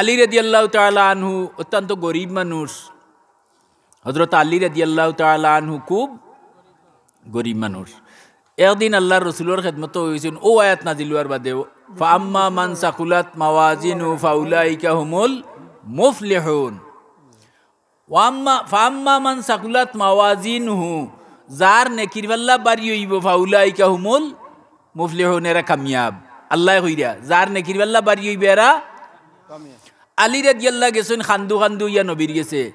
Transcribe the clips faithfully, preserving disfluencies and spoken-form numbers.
আলী রাদিয়াল্লাহু তাআলা আনহু অত্যন্ত গরিব মানুষ। হযরত আলী রাদিয়াল্লাহু তাআলা আনহু খুব গরিব মানুষ। একদিন আল্লাহর রসুলর খেদমতো অইছইন, অউ আয়াত নাজিল অওয়ার বাদে, "ফাআম্মা মান সাকুলাত মাওয়াজিনু ফাউলাইকা হুমুল মুফলিহুন।" ওয়াম্মা, ফাআম্মা মান সাকুলাত মাওয়াজিনুহু, যার নেকির পাল্লা ভারি অইবো, ফাউলাইকা হুমুল মুফলিহুন, এরা কামিয়াব। আল্লায় কইরা, যার নেকির পাল্লা ভারি অইবো, এরা কামিয়াব। আলী রাদিয়াল্লাহু গেছইন কান্দু কান্দু অইয়া নবীর গেছে।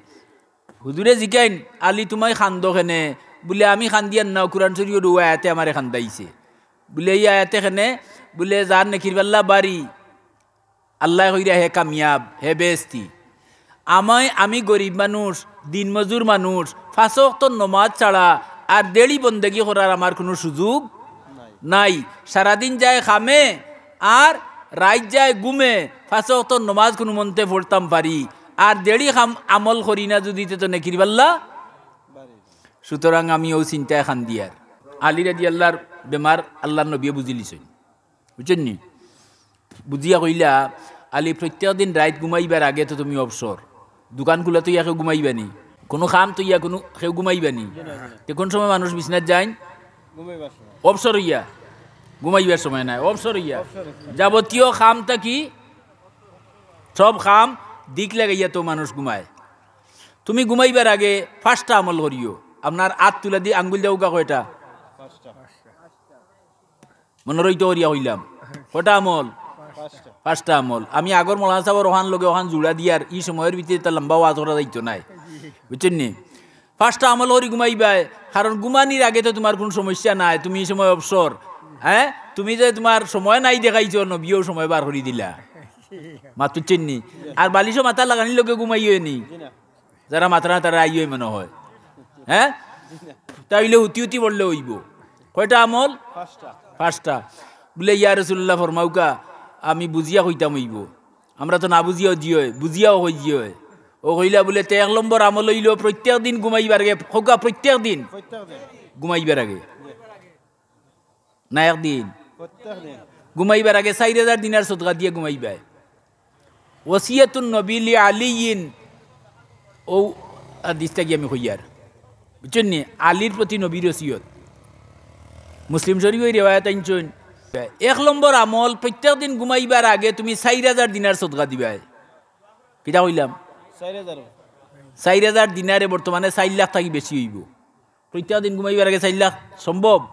হুজুরে জিকাইন, "আলী, তুমায় কান্দো কেনে?" বুলে, "আমি কান্দিয়ার না, কুরআন শরীফর অউ আয়াতে আমারে কান্দাইছে।" বুলে, "ই আয়াতে কেনে?" বুলে, "যার নেকির পাল্লা ভারি, আল্লায় কইরা হে কামিয়াব, হে বেহেস্তি। আমি, আমি গরিব মানুষ, দিনমজুর মানুষ, পাঁচ ওয়াক্তর নমাজ ছাড়া আর দেড়ি বন্দেগি করার আমার কুনু সুযোগ নাই। সারাদিন যায় কামে আর রাইত যায় ঘুমে, পাঁচ ওয়াক্তর নমাজ কুনুমন্তে পড়তাম পারি, আর দেড়ি কাম আমল করি না যুদি, তে তো নেকির পাল্লা।" সুতরাং আমি অউ চিন্তায় কান্দিয়ার। আলী রাদিয়াল্লাহর বেমার আল্লাহর নবীয়ে বুঝিলিছইন। বুঝছইন নি? বুঝিয়া কইলা, "আলী, প্রত্যেক দিন রাইত ঘুমাইবার আগে তো তুমি অবসর, দোকান খুলা থইয়া কেউ ঘুমাইবা নি, কুনু কাম থইয়া কুনু কেউ ঘুমাইবা নি? তে কুন সময় মানুষ বিছনাত যাইন? অবসর অইয়া, ঘুমাইবার সময় নায়, অবসর অইয়া। যাবতীয় কাম থাকি, সব কাম দিক লাগাইয়া তো মানুষ ঘুমায়। তুমি ঘুমাইবার আগে পাঁচটা আমল করিও।" আপনার আত তুলা দি আঙ্গুল দেউক্কা কয়টা? মনো রইতো করিয়া কইলাম। কয়টা আমল? পাঁচটা। পাঁচটা আমল। আমি আগর মৌলানা সাবর অখান লগে অখান জুড়া দিয়ার, ই সময়র ভিতরে ইতা লম্বা ওয়াজ করা যাইতো নায়। বুঝছইন নি? পাঁচটা আমল করি ঘুমাইবায়, কারণ ঘুমানির আগে তো তুমার কুনু সমস্যা নাই, তুমি ই সময় অবসর। হ্যাঁ, তুমি যে তুমার সময় নাই দেখাইছো, নবীয়েও সময় বার করি দিলা। মাত বুঝছইন নি? আর বালিশো মাথা লাগানির লগে ঘুমাইও নি। যারা মাতরা না তারা আইওই মনে হয়। হ্যাঁ? তাইলে হুতি হুতি পড়লে অইবো। কয়টা আমল? পাঁচটা। পাঁচটা। বুলে, "ইয়া রাসুলুল্লাহ, ফরমাউক্কা, আমি বুঝিয়া কইতাম অইবো। আমরা তো না বুঝিয়াও জি অয়, বুঝিয়াও কই জি অয়।" অউ কইলা বুলে, "তে এক নম্বর আমল অইলো প্রত্যেক দিন ঘুমাইবার আগে, কউক্কা প্রত্যেক দিন প্রত্যেক দিন। ঘুমাইবার আগে।" না একদিন। প্রত্যেক দিন। ঘুমাইবার আগে চাইর হাজার দিনার সদকা দিয়া ঘুমাইবায়। ওসিয়াতুন নবী লি আলিয়িন, অউ হাদিস থাকি আমি কইয়ার। বুঝছইন নি? আলীর প্রতি নবীর ওসিয়ত। মুসলিম শরীফে ই রেওয়ায়াত আনছইন। এক নম্বর আমল, প্রত্যেক দিন ঘুমাইবার আগে তুমি চাইর হাজার দিনার সদকা দিবায়। কিতা কইলাম? চাইর হাজার। চাইর হাজার দিনারে বর্তমানে চাইর লাখ থাকি বেশি অইবো। প্রত্যেক দিন ঘুমাইবার আগে চাইর লাখ সম্ভব?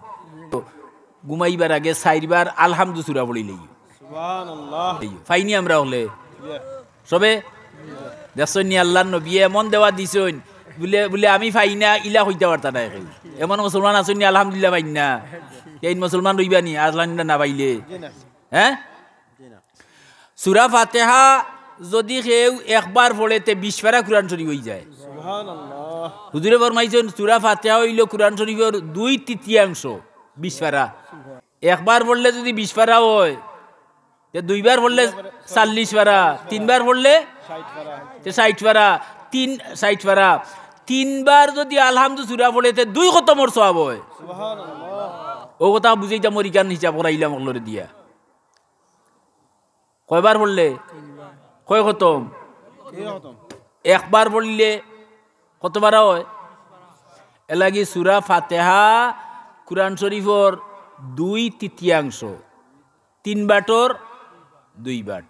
ঘুমাইবার আগে চাইরবার আলহামদু সুরা পড়িলেই। সুবহানাল্লাহ। পাইনি আমরা অকলে? ইয়া। সবে? দেখছইন নি, আল্লাহর নবীয়ে এমন দেওয়া দিছইন, বুলে, বুলে, "আমি পাই না," ইলা কইতা পারতা নায় কেউ। এমন মুসলমান আছইন নি, আলহামদুলিল্লাহ পাইন না? এইন মুসলমান রইবা নি, আলহামদুলিল্লাহ না পাইলে? জি না। হ্যাঁ? জি না। সুরা ফাতেহা যুদি কেউ একবার পড়ে, তে বিশ পারা কুরআন শরীফ অইযায়। সুবহানাল্লাহ। হুজুরে ফরমাইছইন, সুরা ফাতেহা অইলো কুরআন শরীফর দুই তৃতীয়াংশ, বিশ পারা। একবার পড়লে যুদি বিশ পারা অয়, তে দুইবার পড়লে চাল্লিশ পারা, তিনবার পড়লে ষাইট পারা। তে ষাইট পারা, তিন, ষাইট পারা। তিনবার যুদি আলহামদু সুরা পড়ে, তে দুই খতমর সওয়াব অয়। সুবহানাল্লাহ। অউ কথা বুঝাইতাম, অখান হিসাব করাইলাম অকলরে দিয়া। কয়বার পড়লে? কয় খতম? তিন খতম। একবার পড়লে কত পারা অয়? এরলাগি সুরা ফাতেহা কুরআন শরীফর দুই তৃতীয়াংশ, তিন বাটর দুই বাট।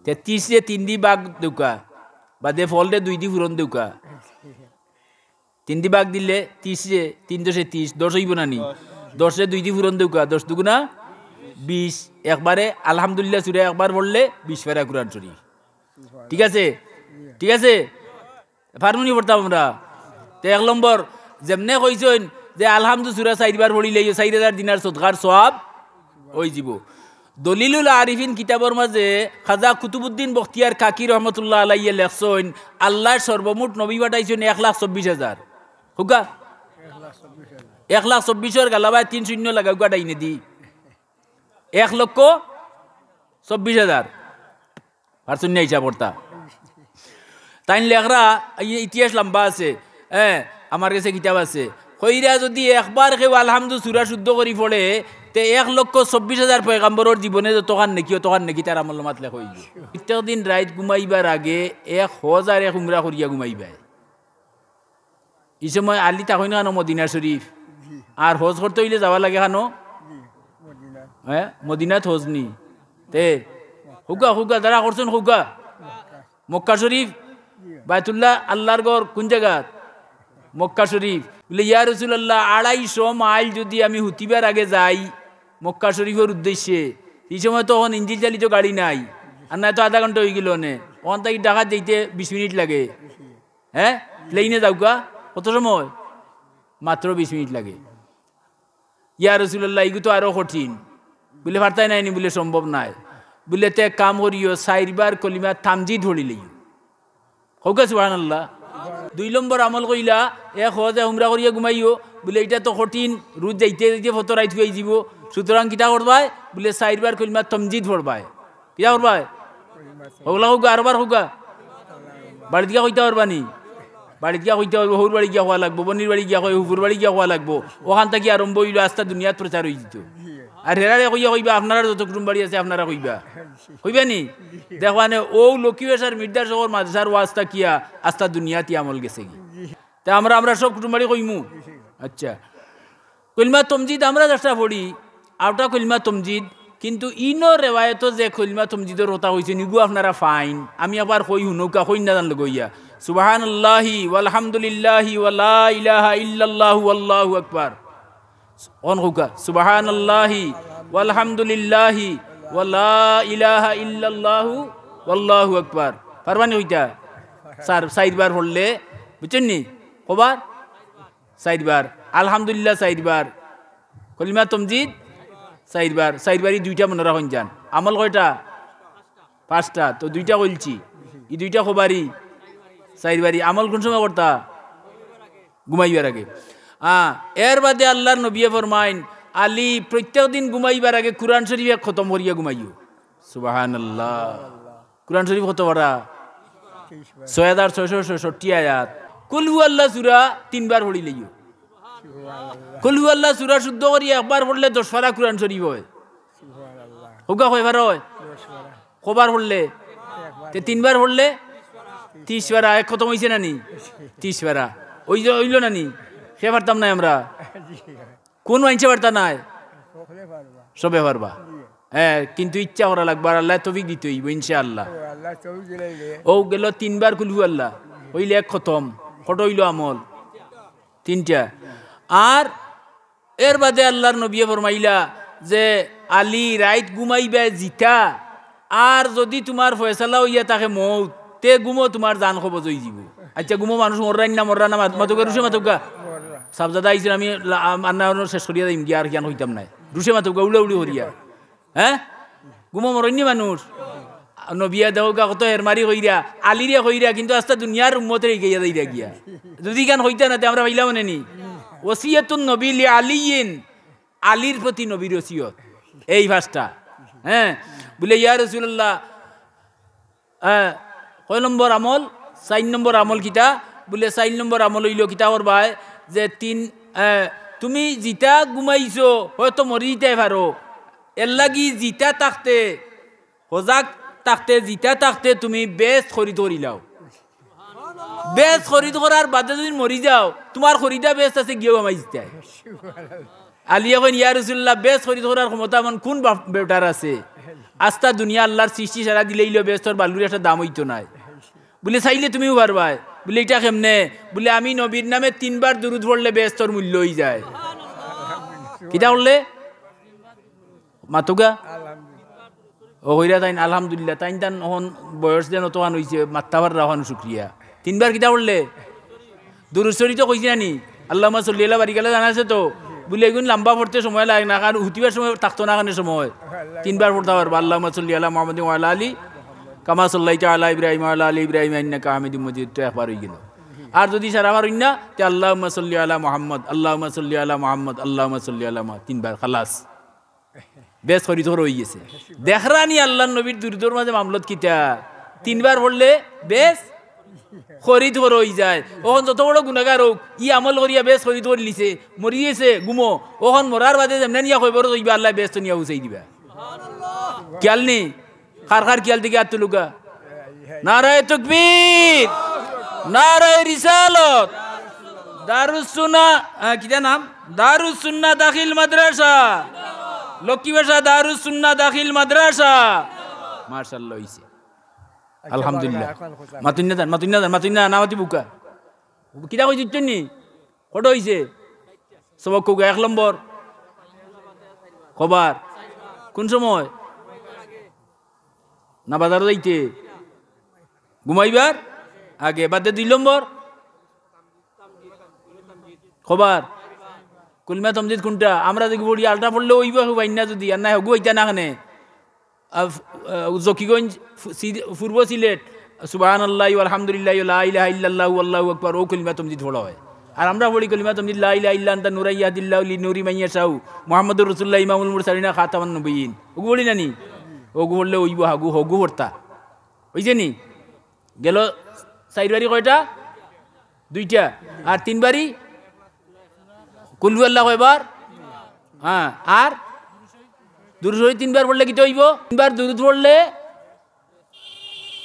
তে তিশরে তিন দি ভাগ দেউক্কা, বাদে ফলরে দুই দি পূরণ দেউক্কা। তিন দি ভাগ দিলে তিশরে, তিন দশে তিশ, দশ অইবো না নি? দশ। দশরে দুই দি পূরণ দেউক্কা, দশ দুগুণা বিশ। একবারে আলহামদুলিল্লাহ সুরা একবার পড়লে বিশ পারা কুরআন শরীফ। ঠিক আছে? ঠিক আছে? পারমু নি পড়তাম আমরা? তে এক নম্বর, যেমনে কইছইন যে আলহামদু সুরা চাইরবার পড়িলে অউ চাইর হাজার দিনার সদকার সওয়াব অইযিবো। দলিলুল আরিফিন কিতাবর মাঝে খাজা কুতুবুদ্দিন বখতিয়ার কাকি রহমতুল্লাহ আলাইহি লেখছইন, আল্লায় সর্বমোট নবী পাঠাইছইন এক লাখ চব্বিশ হাজার। কউক্কা? এক লাখ চব্বিশর গালাবায় তিন শূন্য লাগাউক্কা ডাইনেদি। এক লক্ষ চব্বিশ হাজার। পারছইন নি হিসাব করতা? তাইন লেখরা, ই ইতিহাস লম্বা আছে, হ্যাঁ, আমার গেছে কিতাব আছে। কইরা যুদি একবার কেউ আলহামদু সুরা শুদ্ধ করি পড়ে, তে এক লক্ষ চব্বিশ হাজার পয়গাম্বরর জীবনে যতখান নেকি, অতখান নেকি তার আমলনামাত লেখা অইযিবো। প্রত্যেক দিন রাইত ঘুমাইবার আগে এক হজ আর এক উমরা করিয়া ঘুমাইবায়। ই সময় আলী থাকইন কানো? মদিনা শরীফ। জি। আর হজ করতে অইলে যাওয়া লাগে কানো? জি, মদিনা। হ্যাঁ, মদিনাত হজ নি। তে, কউক্কা, কউক্কা, যারা করছইন কউক্কা। মক্কা। মক্কা শরীফ, জি। বায়তুল্লাহ, আল্লার ঘর কুন জাগাত? মক্কা শরীফ। বুলে, "ইয়া রাসুলাল্লাহ, আড়াইশো মাইল যুদি আমি হুতিবার আগে যাই মক্কা শরীফর উদ্দেশ্যে, ই সময় তো অখন ইঞ্জিন চালিত গাড়ি নাই, আর নায় তো আধা ঘন্টা অইগেলো অনে, অখান থাকি ঢাকাত যাইতে বিশ মিনিট লাগে।" হ্যাঁ, প্লেনে যাউক্কা, কত সময়? মাত্র বিশ মিনিট লাগে। "ইয়া রাসুলাল্লাহ, ইগু তো আরো কঠিন।" বুলে, "পারতায় নায় নি?" বুলে, "সম্ভব নায়।" বুলে, "তে এক কাম করিও, চাইরবার কলিমা তামজিদ পড়িলাইও।" কউক্কা সুবহানাল্লাহ। দুই নম্বর আমল কইলা, এক হজ এক উমরা করিয়া ঘুমাইও। বুলে, "ইটা তো কঠিন, রুজ যাইতে যাইতে ফতো রাইত অইযিবো, সুতরাং কিতা করবায়?" বুলে, "চাইরবার কলিমা তামজিদ পড়বায়।" কিতা করবায়? কউক্কা, কউক্কা, আরোবার কউক্কা। বাড়িত গিয়া কইতা পারবা নি? বাড়িত গিয়া কইতা অইবো, হউর বাড়ি গিয়া কওয়া লাগবো, বইনর বাড়ি গিয়া কওয়া, ফুফুর বাড়ি গিয়া কওয়া লাগবো। অখান থাকি আরম্ভ অইলো, আস্তা দুনিয়াত প্রচার অইযিতো। আর হেরারে কইয়া কইবা, "আপনারা যত কুটুম বাড়ি আছে, আপনারা কইবা।" কইবা নি? দেখবা নে, অউ লক্ষ্মীবাসার মির্জার শহর মাদ্রাসার ওয়াজ থাকিয়া আস্তা দুনিয়াত ই আমল গেছেগি। তে আমরা, আমরা সব কুটুম বাড়ি কইমু। আচ্ছা। কলিমা তামজিদ আমরা যেটা পড়ি, অউটা কলিমা তামজিদ, কিন্তু ইনো রেওয়ায়তো যে কলিমা তামজিদর কথা কইছে, ইগু আপনারা পাইন, আমি একবার কই হুনউক্কা, কইন না জানলে গইয়া। সুবহানাল্লাহি ওয়ালহামদুলিল্লাহি ওয়া লা ইলাহা ইল্লাল্লাহু ওয়াল্লাহু আকবার। অখন কউক্কা, সুবহানাল্লাহি ওয়ালহামদুলিল্লাহি ওয়া লা ইলাহা ইল্লাল্লাহু ওয়াল্লাহু আকবার। পারবা নি কইতা? চাইর, চাইরবার পড়লে, বুঝছইন নি? কবার? চাইরবার। আলহামদুলিল্লাহ চাইরবার। কলিমা তামজিদ চাইরবার। চাইরবারই দুইটা মনো রাখইন যান। আমল কয়টা? পাঁচটা। তো দুইটা কইলছি। ই দুইটা কবারই? চাইরবারই। আমল কুন সময় করতা? ঘুমাইবার আগে। আ, এর বাদে আল্লার নবিয়ে ফরমাইন, "আলী, প্রত্যেক দিন ঘুমাইবার আগে কুরআন শরীফ এক খতম করিয়া ঘুমাইও।" সুবহানাল্লাহ। কুরআন শরীফ কত পারা? তেইশ পারা। ছয় হাজার ছয়শো ছয়ষট্টি আয়াত। কুল হু আল্লাহ সূরা তিনবার পড়িলাইও। সুবহানাল্লাহ। কুল হু আল্লাহ সূরা শুদ্ধ করি একবার পড়লে দশ পারা কুরআন শরীফ অয়। সুবহানাল্লাহ। কউক্কা কয় পারা অয়? দশ পারা। কবার পড়লে? একবার। তে তিনবার পড়লে? তিরিশ পারা। এক খতম অইছে না নি? তিরিশ পারা। অইলো, অইলো না নি? কে পারতাম নায় আমরা? জি। কুন মানষে পারতা নায়? সকলে পারবা। সবে পারবা। জি। হ্যাঁ, কিন্তু ইচ্ছা করা লাগবো, আর আল্লায় তৌফিক দিতে অইবো, ইনশাআল্লাহ। ও, আল্লাহ তৌফিক দিলাইলে। অউ গেলো তিনবার কুল হু আল্লাহ, অইলে এক খতম, কত অইলো আমল? তিনটা। আর এর বাদে আল্লার নবিয়ে ফরমাইলা যে, "আলী, রাইত ঘুমাইবায় জিতা, আর যুদি তুমার ফয়সালা অইয়া থাকে মউত, তে ঘুমো তুমার জান কবজ অইযিবো।" আচ্ছা, ঘুমো মানুষ মররা নি না মররা না, মাত-, মাতউক্কা, রুশে মাতউক্কা। মররা। সাবজাদা আইছইন, আমি লা-, আম-, আন্না অনো শেষ করিয়া যাইমগি, আর কিয়ান কইতাম নায়। রুশে মাতউক্কা, উড়াউড়ি করিয়া। হ্যাঁ? ঘুমো মরইন নি মানুষ? নবিয়ে দেখউক্কা কত হেরমারি কইরা, আলীরে কইরা, কিন্তু আস্তা দুনিয়ার উম্মতরে হিকাইয়া যাইরা গিয়া। যুদি ইখান কইতা না, তে আমরা পাইলাম অনে নি। ওসিয়াতুন নবী লি আলিয়িন, আলীর প্রতি নবীর ওসিয়ত। এই পাঁচটা। হ্যাঁ? বুলে, ইয়া রাসুলাল্লাহ, আহ, কয় নম্বর আমল? চাইর নম্বর আমল কিতা? বুলে, চাইর নম্বর আমল অইলো কিতা করবায়? যে তিন, আহ, তুমি জিতা ঘুমাইছো, হয়তো মরি যিতায় পারো, এরলাগি জিতা থাকতে, হজাগ থাকতে, জিতা থাকতে তুমি বেহেস্ত খরিদ করিলাও। বেহেস্ত খরিদ করার বাদে যুদি মরি যাও, তুমার খরিদা বেহেস্ত আছে, গিয়াউ হামাই যিতায়। আলীয়ে কইন, ইয়া রাসুলাল্লাহ, বেহেস্ত খরিদ করার ক্ষমতা এমন কুন বাপ-, বেটার আছে? আস্তা দুনিয়া আল্লার সৃষ্টি সারা দিলাইলেও বেহেস্তর বালুর একটা দাম অইতো নায়। বুলে, চাইলে তুমিও পারবায়। বুলে, ইটা কেমনে? বুলে, আমি নবীর নামে তিনবার দুরুদ পড়লে বেহেস্তর মূল্য অইযায়। কিতা করলে? মাতউক্কা? আলহামদুলিল্লাহ। ও কইরা তাইন আলহামদুলিল্লাহ, তাইন তান অখন বয়স যেন অতখান অইছে, মাততা পাররা অখন শুকরিয়া। তিনবার কিতা পড়লে? দুরুদ শরিফ তো কইছি না নি? আল্লাহুম্মা সাল্লি আলা বারিক আলা জানা আছে তো? বুলে, ইগুন লাম্বা পড়তে সময় লাগে না, কারণ হুতিবার সময় থাকতো না, কারণে সময়। তিনবার পড়তা পারবা, আল্লাহুম্মা সাল্লি আলা মুহাম্মাদিন ওয়া আলা আলি কামা সাল্লাইতা আলা ইব্রাহিম ওয়া আলা আলি ইব্রাহিম ইন্নাকা হামিদুম মাজিদ, তো একবার অইগেলো। আর যুদি সারা পারইন না, তে আল্লাহুম্মা সাল্লি আলা মুহাম্মদ, আল্লাহুম্মা সাল্লি আলা মুহাম্মদ, আল্লাহুম্মা সাল্লি আলা মুহাম্মদ, তিনবার, খালাস। বেহেস্ত খরিদ করা অইগেছে। দেখরা নি আল্লার নবীর দুরুদর মাঝে মামলত কিতা? তিনবার পড়লে বেহেস্ত খরিদ করা অইযায়। অখন যত বড় গুনাগার অউক, ই আমল করিয়া বেহেস্ত খরিদ করিলিছে, মরি গেছে ঘুমো, অখন মরার বাদে যেমনে নিয়া কবরো থইবা, আল্লায় বেহেস্তো নিয়া পৌঁছাই দিবা। খিয়াল নি? কার কার খিয়াল থাকি আত তুলুক্কা। নারায়ে তাকবীর, নারায়ে রিসালত, দারুস সুন্নাহ, আহ, কিতা নাম? দারুস সুন্নাহ দাখিল মাদ্রাসা, লক্ষ্মীবাসা দারুস সুন্নাহ দাখিল মাদ্রাসা। মাশাআল্লাহ অইছে। আলহামদুলিল্লাহ। মাতুন না যান, মাতুন না যান, মাতুন না, না মাতিবা। কিতা কইছি হুনছইন নি? কটা অইছে? সবক কউক্কা, এক নম্বর। কবার? কুন সময়? না বাজারো যাইতে? ঘুমাইবার আগে। বাদে দুই নম্বর। কবার? কলিমা তমজিদ কুনটা? আমরা যদি পড়ি, আলটা পড়লে অইবো, অইবো না যদি, আর না অগু অইতা না কেনে? আহ, আহ, জকিগঞ্জ, ফু-, সি-, পূর্ব সিলেট, সুবহানাল্লাহি ওয়ালহামদুলিল্লাহি ওয়ালা ইলাহা ইল্লাল্লাহু ওয়াল্লাহু আকবার, অউ কলিমা তমজিদ পড়া অয়। আর আমরা পড়ি কলিমা তমজিদ, লা ইলাহা ইল্লা আনতা নুরাইয়া দিল্লাহু লি নুরি মাইয়াশাউ, মুহাম্মাদুর রাসূলুল্লাহ ইমামুল মুরসালিনা খাতামান নবিয়্যিন। অগু পড়ি না নি? অগু পড়লে অইবো, হাগু, হগু পড়তা। অইছে নি? গেল চাইর বারি কয়টা? দুইটা। আর তিন বারি কুল হু আল্লাহ কয়বার? হ্যাঁ, আর দুরুদ শরিফ তিনবার পড়লে কিতা অইবো? তিনবার দুরুদ পড়লে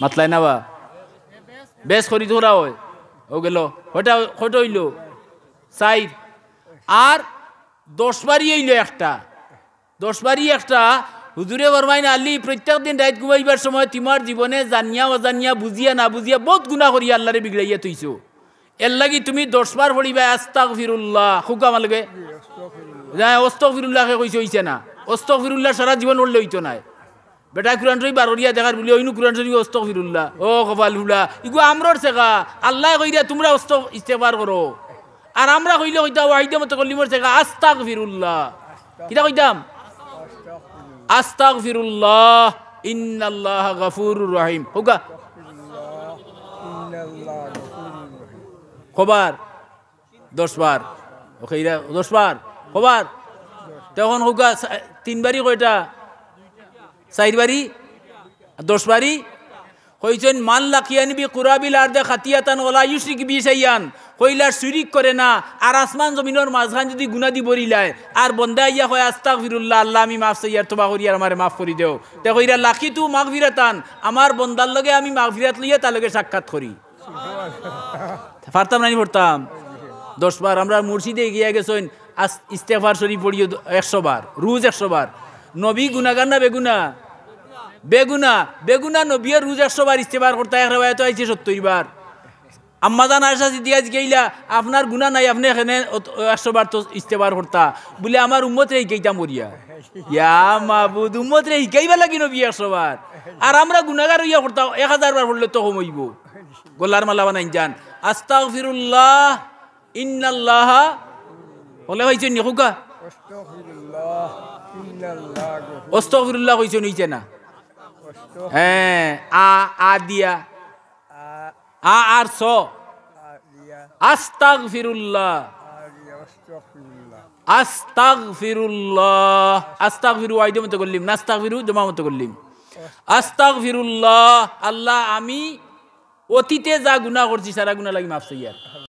মাতলায় না বা? বেহেস্ত খরিদ করা অয়। অউ গেল। কয়টা, কয়টা অইলো? চাইর। আর দশ বারি অইলো একটা। দশ বারি একটা। হুজুরে ফরমাইন, আলী, প্রত্যেক দিন রাইত ঘুমাইবার সময় তুমার জীবনে জানিয়া অজানিয়া, বুঝিয়া না বুঝিয়া বউত গুনা করিয়া আল্লারে বিগড়াইয়া থইছো। এরলাগি তুমি দশ বার পড়িবায় আস্তাগফিরুল্লাহ। কউক্কা আমার লগে। যা, আস্তাগফিরুল্লাহ কে কইছে, অইছে না? আস্তাগফিরুল্লাহ সারা জীবন পড়লে অইতো নায়। বেটায় কুরআন শরিফ বার করিয়া দেখার বুলি, অইনু কুরআন শরিফ আস্তাগফিরুল্লাহ। ও কপাল ফুলা, ইগু আমরার ছেকা। আল্লায় কইরা তুমরা আস্তা-, ইস্তেগফার করো। আর আমরা কইলে কইতা ওয়াহিদে মুতাকাল্লিমর ছেকা আস্তাগফিরুল্লাহ। কিতা কইতাম? আস্তাগফিরুল্লাহ, ইন্নাল্লাহা গাফুরুর রহিম। কউক্কা। কবার? দশ বার। ওকে, ইরা দশ বার। কবার? তে অখন কউক্কা, সা-, তিন বারি কয়টা? চাইর বারি? আর দশ বারি? কইছইন, "মান লাকিয়ানি বি কুরাবিল আরদে খাতিয়াতান ওয়ালা ইউশরিক বি শাইয়ান।" কইলা শিরিক করে না, আর আসমান জমিনর মাঝখান যদি গুনা দি ভরিলায়, আর বন্দা আইয়া কয়, "আস্তাগফিরুল্লাহ, আল্লাহ আমি মাফ চাইয়ার, তওবা করিয়ার, আমারে মাফ করি দেও।" তে কইরা, "লাকিতু মাগফিরাতান, আমার বন্দার লগে আমি মাগফিরাত লইয়া তার লগে সাক্ষাৎ করি।" পারতাম না নি পড়তাম? দশ বার। আমরার মুর্শিদে গিয়া গেছইন, আস-, ইস্তেগফার শরিফ পড়িও দ-, একশো বার, রুজ একশো বার। নবী গুনাগার না বেগুনা? বেগুনা। বেগুনা নবীয়ে রুজ একশো বার ইস্তেগফার করতা, এক রেওয়ায়েতো আইছে সত্তইর বার। আম্মাজান আয়েশা সিদ্দিকা জিকাইলা, "আপনার গুনা নাই, আপনে কেনে অত-, একশো বার তো ইস্তেগফার করতা?" বুলে, "আমার উম্মতরে হিকাইতাম করিয়া।" ইয়া মাবুদ, উম্মতরে হিকাইবার লাগি নবীয়ে একশো বার। আর আমরা গুনাগার অইয়া করতা, এক হাজার বার পড়লে তো কম অইবো। গলার মালা বানাইন যান। আস্তাগফিরুল্লাহ, ইন্নাল্লাহা, হকলে কইছইন নি কউক্কা? আস্তাগফিরুল্লাহ, ইন্নাল্লাহা গাফুর। আস্তাগফিরুল্লাহ কইছইন, অইছে না? আস্তাগফিরুল্লাহ। হ্যাঁ, আ, আ দিয়া। আ। আ আর স। আ দিয়া। আস্তাগফিরুল্লাহ। আ দিয়া, আস্তাগফিরুল্লাহ। আস্তাগফিরুল্লাহ। আস্তাগফিরু ওয়াহিদে মুতাকাল্লিম, নাস্তাগফিরু জমা মুতাকাল্লিম। আস্তাগফিরুল্লাহ, আল্লাহ আমি অতীতে যা গুনা করছি, সারা গুনা লাগি মাফ চাইয়ার।